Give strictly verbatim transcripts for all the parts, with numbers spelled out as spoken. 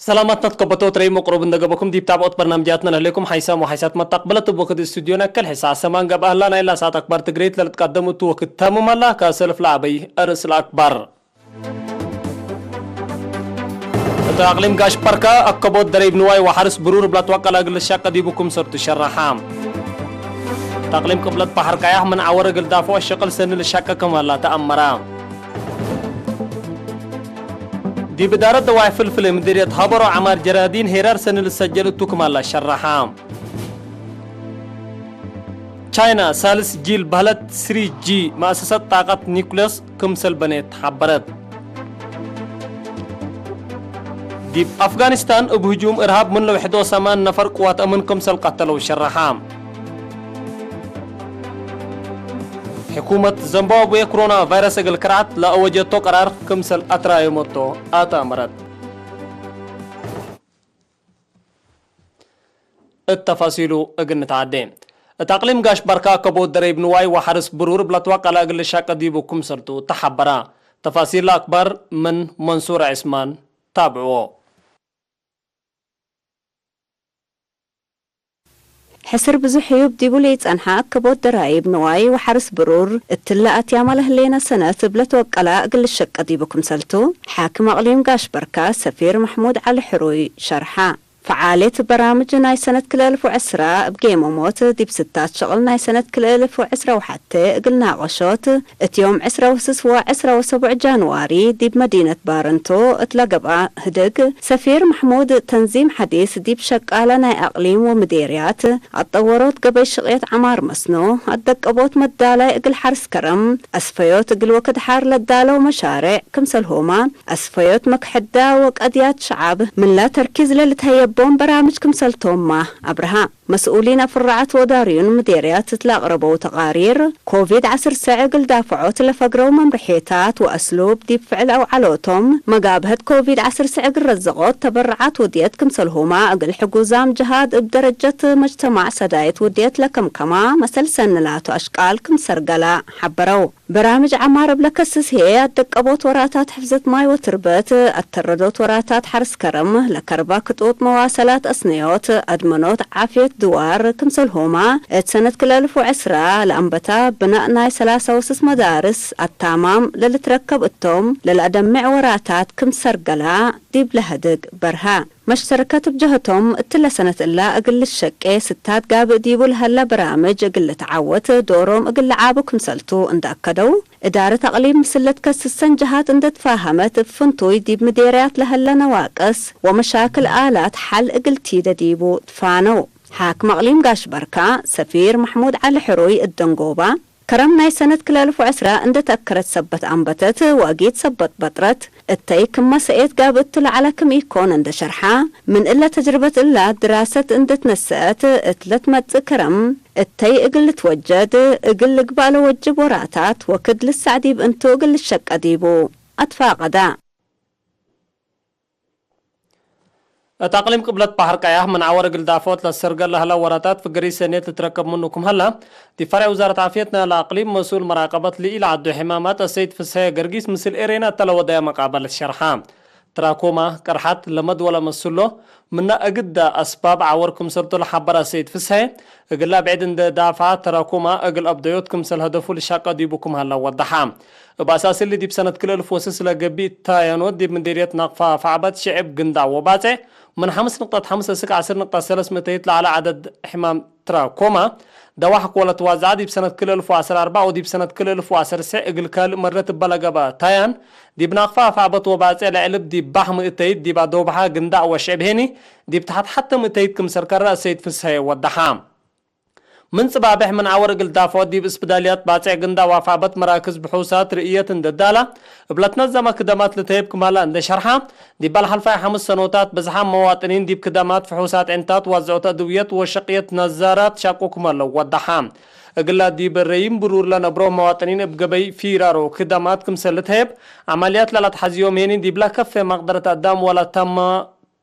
ሰላማትና ትከበቶ ትረይ መቅሩብ እንደ ገበኩም ዲብ ታብዖት በርናምጃትና ለህሌኩም ሓይሳም ወሓይሳት መታቅበለት እብ ወክድ ስቱዲዮና ከል ሕሳ ሰማን ገብአ ህላ ናይላ ሰዓት አክባር ትግሬት ለልትቀደም እቱ ወክድ ተምም ሀላ ካሰልፍ ለአበይ እርስ ለአክባር። እት አቅሊም ጋሽ በርካ አከቦት ደረይብ ንዋይ ወሐርስ ብሩር እብ ለትወቀል እግል ልሻቀ ዲቡ ክምሰል ቱ ሸረሐ። እት አቅሊም ቅብለት በሐር ቀያሕ ምን ዐወር እግል ዳፍዖ ሸቅል ሰኒ ልሻቀ ክም ሀላ ተአመረ። ዲብ እዳረት ደዋይ ፍልፍሌ ምድርየት ሀበሮ ዐማር ጀራዲን ሄራር ሰኒ ልሰጀል እቱ ክም ሀላ ሸረሐ። ቻይና ሳልስ ጂል በህለት ስሪ ጂ መአሰሰት ጣቀት ኒኩለስ ክምሰል በኔት ሐበረት። ዲብ አፍጋኒስታን እብ ህጁም እርሃብ ምን ለውሕዶ ሰማን ነፈር ቅዋት አምን ክምሰል ቀተለው ሸረሐ። ሕኩመት ዘምባብዌ ክሮና ቫይረስ እግል ክርዓት ለአወጀቶ ቀራር ክምሰል አትራየመቶ አትአመረት። እት ተፋሲሉ እግል ንትዓዴ። እት አቅሊም ጋሽ በርካ ከቦት ደረይብ ንዋይ ወሐርስ ብሩር እብ ለትወቀለ እግል ልሻቀ ዲቡ ክምሰልቱ ተሐበረ። ተፋሲል አክባር ምን መንሱር ዐስማን ታብዕዎ። ሕስር ብዙሕ ህዩብ ዲቡ ለኢጸንሐ አከቦት ደራይብ ንዋይ ወሐርስ ብሩር፣ እትለ አትያመ ለህሌነ ሰነት እብ ለትወቀላ እግል ልሸቀ ዲቡ ክምሰልቱ፣ ሓክም አቅሊም ጋሽ በርካ ሰፊር መሕሙድ ዐሊ ሕሩይ ሸርሐ። ፈዓልየት በራምጅ ናይ ሰነት ክልኤ እልፍ ወዕስራ እብ ጌመሞት፣ ዲብ ስታት ሸቅል ናይ ሰነት ክልኤ እልፍ ወዕስራ ወሐቴ እግል ናቀሾት፣ እት ዮም ዕስራ ወስስ ወዕስራ ወሰቡዕ ጃንዋሪ ዲብ መዲነት ባረንቶ እት ለገብአ ህድግ፣ ሰፊር መሕሙድ ተንዚም ሐዲስ ዲብ ሸቃለ ናይ አቅሊም ወምዴርያት አጠወሮት ገበይ ሽቅየት ዐማር መስኖ፣ አደቀቦት መዳላይ እግል ሐርስ ከረም፣ አስፈዮት እግል ወክድ ሐር ለዳለው መሻሬዕ ክምሰልሆማ፣ አስፈዮት መክሐዳ ወቀድያት ሸዓብ ምንላ ተርኪዝ ለልትሀየቦም በራምጅ ክምሰልቶምማ አብርሃ። መስኡሊን አፍራዐት ወእዳርዩን ምዴርያት እት ለአቅረበው ተቃሪር፣ ኮቪድ ዐስር ሰዕ እግል ዳፍዖት ለፈግረው መምርሔታት ወአስሉብ ዲብ ፍዕል አውዐሎቶም፣ መጋብሀት ኮቪድ ዐስር ሰዕ እግል ረዘቆት ተበረዓት ውድየት ክምሰልሁማ፣ እግል ሕጉዛም ጀሃት እብ ደረጀት መጅተማዕ ሰዳይት ውድየት ለከምከማ መሰል ሰኒ ላቱ አሽቃል ክም ሰርገላ ሐበረው። በራምጅ ዐማር እብ ለከስስ ህዬ፣ አደቀቦት ወራታት ሕፍዘት ማይ ወትርበት፣ አተረዶት ወራታት ሐርስ ከረም፣ ለከርባ ክጡጥ መዋሰላት አስነዮት፣ አድመኖት ዓፍየት ድዋር ክምሰልሆማ፣ እት ሰነት ክልኤ እልፍ ወዕስራ ለአንበታ ብናእ ናይ ሰላሳ ወስስ መዳርስ አታማም ለልትረከብ እቶም፣ ለለአደምዕ ወራታት ክም ሰርገላ ዲብ ለሀድግ በርሀ። መሽተረከት እብ ጀህቶም፣ እትለ ሰነት እላ እግል ልሸቄ ስታት ጋብእ ዲቡ ለሀለ በራምጅ እግል ልትዓወት ዶሮም እግል ለዓቡ ክምሰልቱ እንደ አከደው፣ እዳረት አቅሊም ምስል ለትከስሰን ጀሃት እንደ ትፋሀመት፣ እብ ፍንቱይ ዲብ ምዴርያት ለሀለ ነዋቅስ ወመሻክል አላት ሐል እግል ቲደ ዲቡ ትፋነው። ሓክም አቅሊም ጋሽ በርካ፣ ሰፊር መሕሙድ ዐሊ ሕሩይ እት ደንጎባ፣ ከረም ናይ ሰነት ክልኤ እልፍ ወዕስራ እንደ ተአከረት ሰበት አንበተት ወአጊድ ሰበት በጥረት፣ እተይ ክመ ሰኤት ጋብእ እቱ ለዐለ ክም ኢኮን እንደ ሸርሐ፣ ምን እለ ተጅርበት እላ ድራሰት እንደ ትነሰአት፣ እት ለትመጽእ ከረም እተይ እግል ልትወጀድ፣ እግል ልግባእ ለወጅብ ወራታት ወክድ ልሳዕ ዲብ እንቱ እግል ልሸቀ ዲቡ አትፋቀዳ። እት አቅሊም ቅብለት በሐር ቀያሕ ምን ዐወር እግል ዳፍዖት ለሰርገል ለህለ ወራታት ፍገሪት ሰኔት ልትረከብ ምኑ ክም ሀላ፣ ዲብ ፈርዕ ውዛረት ዓፍየት ናይለ አቅሊም መስኡል መራቀበት ለኢለዐዱ ሕማማት አሰይድ ፍስሐየ ገርጊስ ምስል ኤሬና እተ ለወደየ መቃበለት ሸርሐ። ትራኮማ፣ ቅርሐት፣ ለመድ ወለመስሎ፣ ምነ እግዳ አስባብ ዐወር ክምሰልቱ ለሐበረ አሰይድ ፍስሐየ፣ እግላ ብዕድ እንዴ ዳፍዐ፣ ተራኩማ እግል አብደዮት ክምሰል ሀደፉ ልሻቀ ዲቡ ክም ሀለ ወደሐ። እብ አሳስ እሊ፣ ዲብ ሰነት ክልኤ እልፍ ወስስ ለገብእ ታየኖት፣ ዲብ ምዲርየት ናቅፋ ፈዕበት ሽዕብ ግንዳዕ ወባጼዕ፣ ምን ሐምስ ንቅጠት ሐምስ እስክ ዐስር ንቅጠት ሰለስ ምእተይት ለዐለ ዐደድ ሕማም ትራኮማ፣ ደዋሕክ ወለትዋዘዐ፣ ዲብ ሰነት ክልኤ እልፍ ወዐስር አርበዕ ወዲብ ሰነት ክልኤ እልፍ ወዐስር ስዕ እግል ካልእ መረት እበ ለገብአ ታያን፣ ዲብ ናቅፋ አፍዐበት ወባጼዕ ለዕልብ ዲብ ባሕ ምእተይት፣ ዲብ አዶብሐ ግንዳዕ ወሽዕብ ሄኒ፣ ዲብ ተሐት ሐተ ምእተይት ክምሰል ከረ አሰይድ ፍስሐየ ወደሐ። ምን ጽባብሕ ምን ዐወር እግል ዳፍዖት ዲብ እስብዳልያት ባጼዕ ግንዳዕ ወአፍዐበት መራክዝ ብሑሳት ርእየት እንዴ ዳላ፣ እብ ለትነዘመ ክደማት ልትሀይብ ክም ሀላ እንዴ ሸርሐ፣ ዲብ ለሐልፋይ ሐምስ ሰኖታት ብዝሓም መዋጥኒን ዲብ ክደማት ፍሑሳት ዕንታት ዋዝዖት አድውየት ወሸቅየት ነዛራት ሻቁ ክም ሀለው ወደሐ። እግላ ዲብ ረይም ብሩር ለነብሮ መዋጥኒን እብ ገበይ ፊራሮ ክደማት ክምሰል ልትሀይብ፣ ዐመልያት ለለአትሐዝዮም ሄኒ ዲብላ ከፌ መቅደረት አዳም ወለ ተመ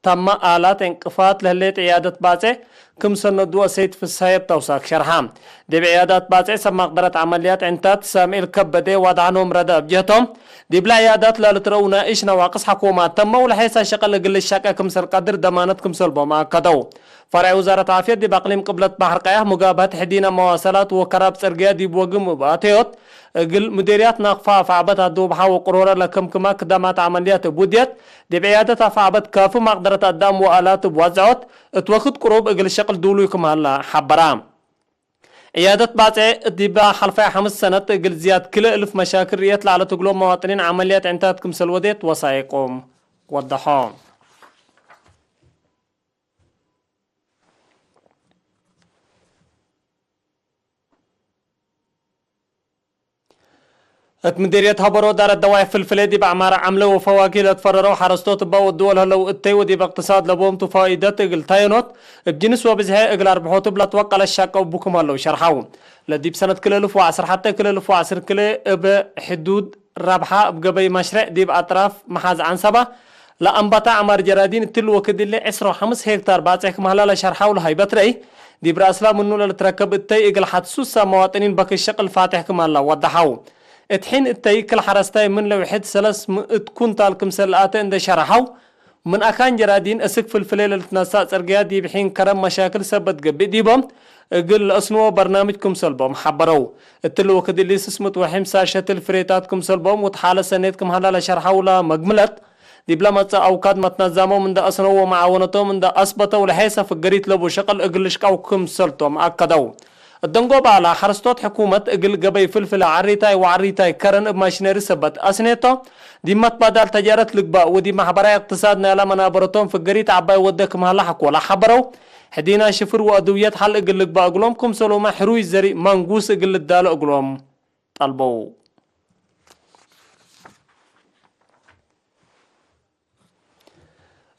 ታመ አላት ዕንቅፋት ለህሌት ዕያደት ባጼዕ ክም ሰነድወ ሰይድ ፍስሃየ እብ ተውሳክ ሸርሐ። ዲብ ዕያዳት ባጽዕ ሰብ ማቅደረት ዐመልያት ዕንታት ሳምኤል ከበዴ ዋድሐኖም ረደ እብ ጀህቶም፣ ዲብለ ዕያዳት ለልትረኡ ናይሽ ነዋቅስ ሐኮማት ተመው ለሔሳ ሸቀል እግል ልሸቄ ክምሰል ቀድር ደማነት ክምሰልቦም አከደው። ፈርዕ ውዛረት ዓፍየት ዲብ አቅሊም ቅብለት በሐር ቀያሕ ሙጋብሀት ሕዲነ መዋሰላት ወከራብ ጽርግያ ዲብ ወግም እብ አተዮት፣ እግል ሙዴርያት ናቅፋ አፍዐበት አዶብሐ ወቅሮረ ለከምክማ ክዳማት ዐመልያት እብ ውድየት፣ ዲብ ዕያደት አፍዐበት ካፊ ማቅደረት አዳም ወአላት እብ ዋዝዖት፣ እት ወክድ ቅሩብ እግል ሸቅል ዱሉይ ክም ሀላ ሐበራ። ዕያደት ባጽዕ ዲብ ሐልፈየ ሐምስ ሰነት እግል ዝያድ ክልኤ እልፍ መሻክል ርእየት ለዐለት እግሎም መዋጥኒን ዐመልያት ዕንታት ክምሰል ወዴት ወሳይቆም ወደሖ። እት ምዲርየት ሀበሮ ዳረት ደዋይ ፍልፍሌ ዲብ ዐማረ ዐምለ ወፈዋኪህ ለትፈረረው ሐረስቶት እበ ወድወ ለህለው እተይ ወዲብ እቅትሳድ ለቦም ቱ ፋኢደት እግል ታየኖት እብ ጅንስ ወብዝሐ እግል አርብሖቱ እብ ለትወቀለ ሻቀው ቡኩም ሀለው ሸርሐው። ለዲብ ሰነት ክልኤ እልፍ ወዐስር ሐቴ ክልኤ እልፍ ወዐስር ክልኤ እብ ሕዱድ ረብሐ እብ ገበይ መሽረዕ ዲብ አጥራፍ መሓዝ ዐንሰባ ለአንበተ ዐማር ጀራዲን እትሊ ወክድ እሊ ዕስራ ወሐምስ ሄክታር ባጽሕ ክም ሀላ ለሸርሐው ለሀይበት ረአይ፣ ዲብ ረአስላ ምኑ ለልትረከብ እተይ እግል ሐድ ሱሳ መዋጥኒን በክት ሸቅል ፋቴሕ ክም ሀላ ወደሐው። እት ሒን እተይ ክል ሐረስታይ ምን ለውሕድ ሰለስ ምእት ኩንታል ክምሰል ለአተ እንደ ሸርሐው፣ ምን አካን ጀራዲን እስክ ፍልፍሌ ለልትነሳእ ጽርግያ ዲብ ሒን ከረም መሻክል ሰበት ገብእ ዲቦም እግል ለአስንዎ በርናምጅ ክምሰልቦም ሐበረው። እትሊ ወክድ እሊ ስስ ምእት ወሐምሳ ሸትል ፍሬታት ክምሰልቦም ወትሓለ ሰኔት ክም ሀላ ለሸርሐው ለመግምለት፣ ዲብ ለመጽእ አውካድ መትነዛሞም እንደ አስነው ወመዓወነቶም እንደ አስበተው ለሔሰ ፍገሪት ለቡ ሸቅል እግል ልሽቃው ክምሰልቶም አከደው። እደንጎባላ ሐረስቶት ሕኩመት እግል ገበይ ፍልፍለ ዐሪታይ ወዐሪታይ ከረን እብ ማሽነሪ ሰበት አስኔቶ፣ ዲብ መትባዳል ተጃረት ልግባእ ወዲብ ማሕበራይ እቅትሳድ ናይላ መናበረቶም ፍገሪት ዐባይ ወደ ክም ሀላ ሐኮላ ሐበረው። ሕዲና ሽፍር ወአድውየት ሐል እግል ልግባእ እግሎም ክምሰሎመ ሕሩይ ዘሪእ ማንጉስ እግል ልዳሎ እግሎም ጠልበው።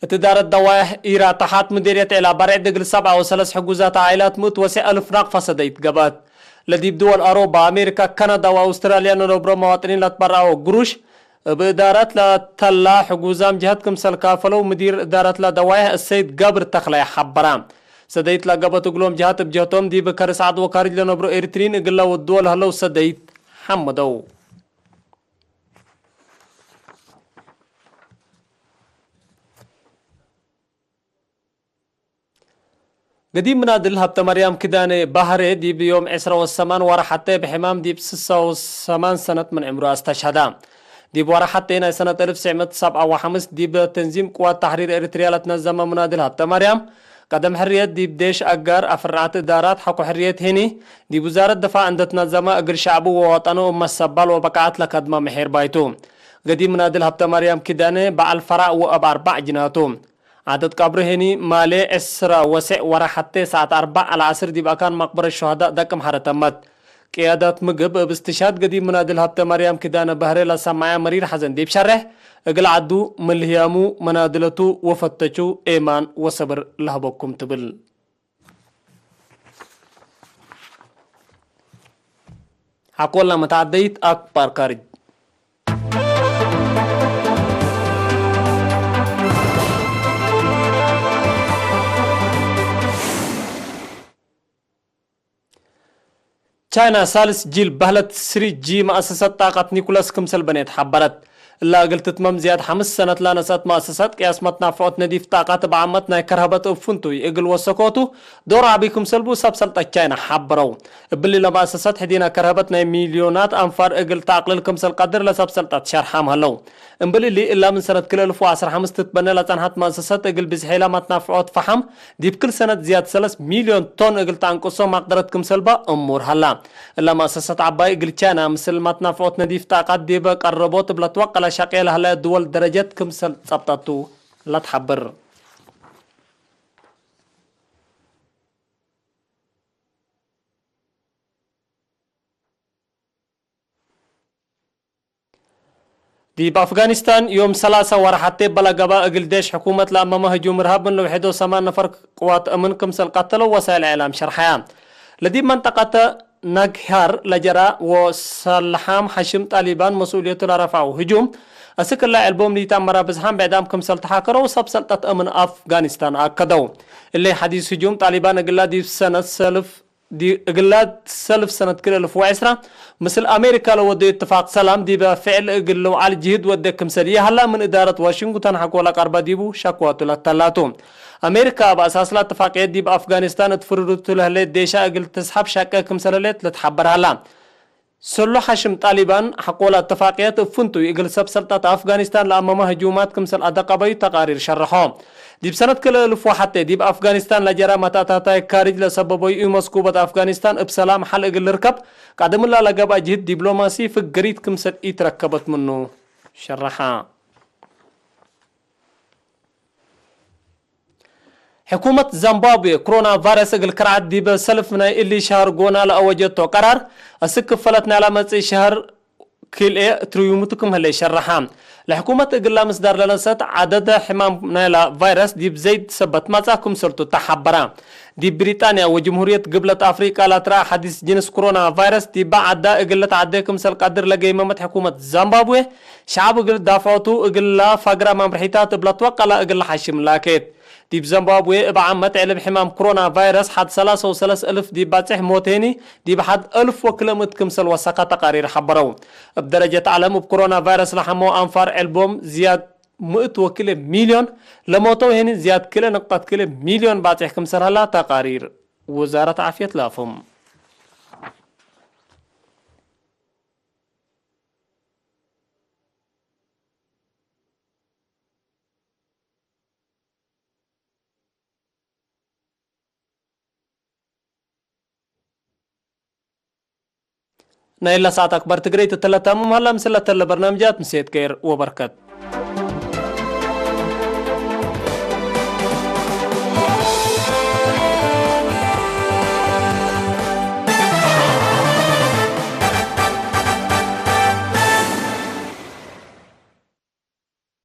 እት እዳረት ደዋይሕ ኢራ ተሓት ምዴርየት ዔላ በርዕድ እግል ሰብዓ ወሰለስ ሕጉዛት ዓኢላት ምእት ወስዕ አልፍ ናቅፋ ሰደይት ገብአት። ለዲብ ድወል አሮባ፣ አሜሪካ፣ ካናዳ ወአውስትራልያ ለነብሮ መዋጥኒን ለትበረዐው ግሩሽ እብ እዳረት ለተላ ሕጉዛም ጀሀት ክምሰል ካፈለው ምዲር እዳረትለ ደዋይሕ እሰይድ ጋብር ተክላይ ሐበራ። ሰደይት ለገብአት እግሎም ጀሀት እብ ጀህቶም ዲብ ከርስ ዐድ ወካርጅ ለነብሮ ኤሪትሪን እግለ ወድዎ ለህለው ሰደይት ሐመደው። ገዲም ምናድል ሀብተማርያም ኪዳነ ባህሬ ዲብ ዮም ዕስራ ወሰማን ወርሐቴ ብሕማም ዲብ ስሳ ወሰማን ሰነት ምን ዕምሩ አስተሽሀዳ። ዲብ ወርሐቴ ናይ ሰነት እልፍ ትስዕ ምእት ሰብዓ ወሐምስ ዲብ ተንዚም ቅዋት ተሕሪር ኤሪትርያ ለትነዘመ ምናድል ሀብተማርያም ቀደም ሕርየት ዲብ ዴሽ አጋር አፍርዓት እዳራት ሐቆ ሕርየት ሄኒ ዲብ ውዛረት ድፋዕ እንደ ትነዘመ እግል ሸዕቡ ወወጠኑ እብ መሰባል ወበቃዐት ለከድመ ምሒር ባይቱ። ገዲም ምናድል ሀብተማርያም ኪዳነ በዐል ፈራዕ ወእብ አርበዕ ጅናቱ። ዓደት ቀብሩ ሄኒ ማሌ ዕስራ ወስዕ ወርሐቴ ሰዓት አርበዕ ለዐስር ዲብ አካን መቅበረት ሹሀዳእ ደቅምሐረ ተመት። ቅያዳት ምግብ እብ እስትሽሃድ ገዲም ምናድል ሀብተማርያም ኪዳነ ባህሬ ለሰመዐ መሪር ሐዘን ዲብ ሸሬሕ፣ እግል ዐዱ፣ ምን ልህያሙ፣ መናድለቱ ወፈተቹ ኤማን ወሰብር ለሀበኩም ትብል። ሐቆላ መተዓደይት አክባር ካርጅ። ቻይና ሳልስ ጂል በህለት ስሪ ጂ መአሰሰት ጣቀት ኒኩለስ ክምሰል በኔት ሐበረት። እላ እግል ትትመም ዝያድ ሐምስ ሰነት ላነሰአት መአሰሰት ቅያስ መትናፍዖት ነዲፍ ጣቀት እብ ዓመት ናይ ከርሀበት እብ ፍንቱይ እግል ወሰኮቱ ዶር ዐቢ ክምሰል ቡ ሰብ ሰልጠት ቻይና ሐበረው። እብሊ ለመአሰሰት ሕዲነ ከርሀበት ናይ ሚልዮናት አንፋር እግል ተአቅልል ክምሰል ቀድር ለሰብ ሰልጠት ሸርሓም ሀለው። እምብል እሊ እላ ምን ሰነት ክልኤ እልፍ ወዐስር ሐምስ ትትበነ ለጸንሐት መአሰሰት እግል ብዝሒላ መትናፍዖት ፈሐም ዲብ ክል ሰነት ዝያድ ሰለስ ሚልዮን ቶን እግል ተአንቅሶ ማቅደረት ክምሰል በ እሙር ሀላ። እላ መአሰሰት ዐባይ እግል ቻይና ምስል መትናፍዖት ነዲፍ ጣቀት ዲብ ቀረቦት እብ ለትወቀለ ሸቄ ለህለ ድወል ደረጀት ክምሰል ጸብጠቱ ለትሐብር። ዲብ አፍጋኒስታን ዮም ሰላሳ ወርሐቴ በለገበ እግል ዴሽ ሕኩመት ለአመመ ህጁም እርሃብ ምን ለውሕዶ ሰማን ነፈር ቅዋት እምን ክምሰል ቀተለው ወሳይል እዕላም ሸርሐያ። ለዲብ መንጠቀተ ናግሃር ለጀራ ወሰልሓም ሐሽም ጣሊባን መስኡልየቱ ለረፍዐው ህጁም፣ አስክ እለ ዕልቦም ለኢተአመረ ብዝሓም ብዕዳም ክምሰል ተሓከረው ሰብ ሰልጠት አምን አፍጋኒስታን አከደው። እለ ሐዲስ ህጁም ጣሊባን እግላ ዲብ ሰነት ሰልፍ ዲ-፣ እግላ ሰልፍ ሰነት ክልኤ እልፍ ወዕስራ ምስል አሜሪካ ለወደዩ እትፋቅ ሰላም ዲበ ፍዕል እግል ልውዓል ጅህድ ወዴ ክምሰል ይሀላ ምን እዳረት ዋሽንግተን ሐቆ ለቀርበ ዲቡ ሸክዋቱ ለተላቱ። አሜሪካ እብ አሳስላ እትፋቅየት ዲብ አፍጋኒስታን እት ፍርዱቱ ለህሌት ዴሻ እግል ትስሐብ ሻቀ ክምሰል ህሌት ልትሐበር ሀላ። ሰሎ ሐሽም ጣሊባን ሐቆለ እትፋቅየት እብ ፍንቱይ እግል ሰብ ሰልጠት አፍጋኒስታን ለአመመ ህጁማት ክምሰል አደቀበዩ ተቃሪር ሸርሖ። ዲብ ሰነት ክልኤ እልፍ ወሐቴ ዲብ አፍጋኒስታን ለጀረ መተእታታይ ካርጅ ለሰበበዩ መስኩበት አፍጋኒስታን እብ ሰላም ሐል እግል ልርከብ ቀደምላ ለገብአ ጅህድ ዲብሎማሲ ፍግሪት ክምሰል ኢትረከበት ምኑ ሸረሐ። ሕኩመት ዛምባብዌ ክሮና ቫይረስ እግል ከርዐት ዲበ ሰልፍ ናይ እሊ ሸህር ጎና ለአወጀቶ ቀራር፣ አስክ ክፈለት ናይላ መጽእ ሸህር ክልኤ ትርዩምቱ ክም ህሌ ሸረሐ። ለሕኩመት እግላ ምስዳር ለነሰት ዐደደ ሕማም ናይላ ቫይረስ ዲብ ዘይድ ሰበት መጽአ ክምሰልቱ ተሐበረ። ዲብ ብሪጣንያ ወጅምሁርየት ግብለት አፍሪቃ ለትረአ ሐዲስ ጅንስ ክሮና ቫይረስ ዲበ ዐዳ እግል ልትዐዴ ክምሰል ቀድር ለገይመመት ሕኩመት ዛምባብዌ፣ ሸዐብ እግል ዳፍዖቱ እግላ ፋግራ መምርሒታት እብ ለትወቀላ እግል ለሐሽም ላኬት። ዲብ ዘምባብዌ እብ ዓመት ዕልብ ሕማም ክሮና ቫይረስ ሐድ ሰላሳ ወሰለስ እልፍ ዲብ ባጽሕ ሞት ህኒ፣ ዲብ ሐድ እልፍ ወክልኤ ምእት ክምሰል ወሰከ ተቃሪር ሐበረው። እብ ደረጀት ዐለም እብ ክሮና ቫይረስ ለሐመው አንፋር ዕልቦም ዝያድ ምእት ወክልኤ ሚልዮን፣ ለሞተው ህኒ ዝያድ ክልኤ ንቅጠት ክልኤ ሚልዮን ባጽሕ ክምሰል ሀላ ተቃሪር ውዛረት ዓፍየት ለአፍህም። ናይላ ሰዓት አክባር ትግረይት እትለ ታምም ሀላ፣ ምስለ ተለ በርናምጃት ምሴት ከይር ወበርከት።